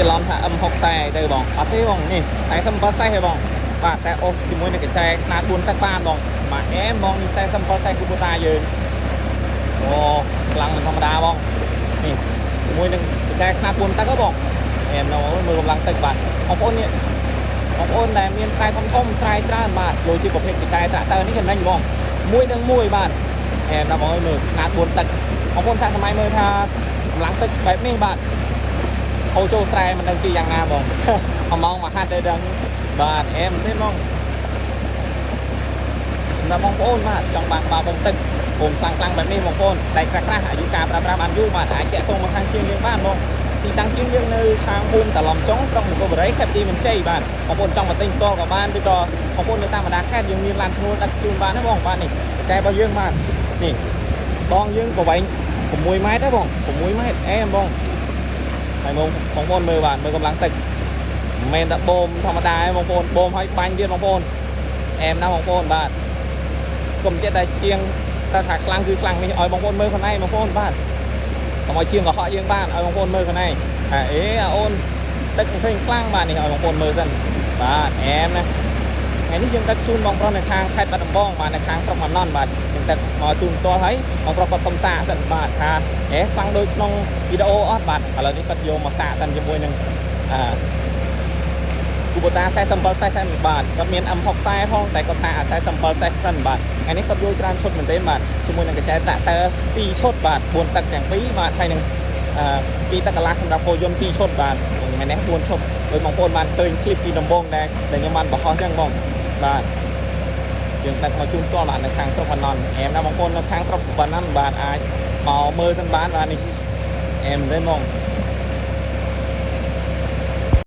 ច្រឡំថា M60 ទៅបងអត់ទេបងនេះ47សេះទេបងបាទតែអូសជាមួយនឹងកញ្ចែខ្នាត4ទឹកបានបងបាទអែមបងនេះ47សេះគូបូតាយើងអូខ្លាំងមិនធម្មតាបងនេះជាមួយនឹងកញ្ចែខ្នាត4ទឹកហ៎បងអែមណាស់មើលកម្លាំងទឹកបាទបងប្អូននេះបងប្អូនដែលមានស្រែធំធំស្រែច្រើនបាទដូចជាប្រភេទកញ្ចែត្រាក់ទ័រនេះចំណេញបងមួយនឹងមួយបាទអែមណាស់បងអើយមើលខ្នាត4ទឹកបងប្អូនសាកសម័យមើលថាកម្លាំងទឹកបែបនេះបាទ ហូរចូលស្រែមិនដឹងជាយ៉ាងណាបង មួយម៉ោងមួយហាត់ទៅដឹងបាទអែមទេបងសម្រាប់បងប្អូនបាទចង់បានក្បាលបងទឹកបងខ្លាំងខ្លាំងបែបនេះបងប្អូនតែក្រាស់ក្រាស់អាយុការប្រើប្រាស់បានយូរបាទអាចតាក់ទងមកខាងជាងយើងបានបងទីតាំងជាងយើងនៅខាងភូមិតាឡំចុងក្រុងមង្គលបុរីខេត្តទីមន្ជ័យបាទបងប្អូនចង់មកទិញផ្ទាល់ក៏បានឬក៏បងប្អូននៅតាមបណ្ដាខេត្តយើងមានឡានឈ្នួលដឹកជូនបានណាបងបាទនេះតែរបស់យើងបាទនេះបងយើងប្រវែង6ម៉ែត្រទេបង6ម៉ែត្រអែមបង ហើយបងបងប្អូនមើលបាទមើលកម្លាំងទឹកមិនមែនតែបូមធម្មតាទេបងប្អូនបូមឲ្យបាញ់ទៀតបងប្អូនអែមណាស់បងប្អូនបាទកុំចិត្តតែជាងតែថាខ្លាំងគឺខ្លាំងនេះឲ្យបងប្អូនមើលខ្លួនឯងបងប្អូនបាទកុំឲ្យជាងកុហកយើងបានឲ្យបងប្អូនមើលខ្លួនឯងថាអេអាអូនទឹកមិនឃើញខ្លាំងបាទនេះឲ្យបងប្អូនមើលសិនបាទអែមណាស់ថ្ងៃនេះយើងដឹកជូនបងប្រុសនៅខាងខេត្តបាត់ដំបងបាទនៅខាងស្រុកម៉ាណន់បាទយើងដឹកមកជូនផ្ទាល់ហើយបងប្រុសគាត់សុំសាកសិនបាទថាអេខ្លាំងដូចក្នុងវីដេអូអត់បាទឥឡូវនេះគាត់យកមកសាកសិនជាមួយនឹងអាគូបូតា47 40បាទគាត់មាន M60 ផងតែគាត់ថាអា47 40សិនបាទថ្ងៃនេះគាត់យកច្រើនឈុតមែនទេបាទជាមួយនឹងកញ្ចែតាក់ទ័រ2ឈុតបាទ4ទឹកទាំងពីរបាទហើយនឹងអឺ2ទឹកកន្លះសម្រាប់គោយន្ត2ឈុតបាទថ្ងៃនេះ4ឈុតដោយបងប្អូនបានឃើញឃ្លីបពីដំបូងដែលដែលខ្ញុំបានបង្ហោះចឹងបងបាទយើងដឹកមកជូនផ្ទាល់បាទនៅខាងស្រុកបាណន់អែមណាបងប្អូននៅខាងស្រុកបាណន់បាទអាចមកមើលសិនបានបាទនេះអែមទេបង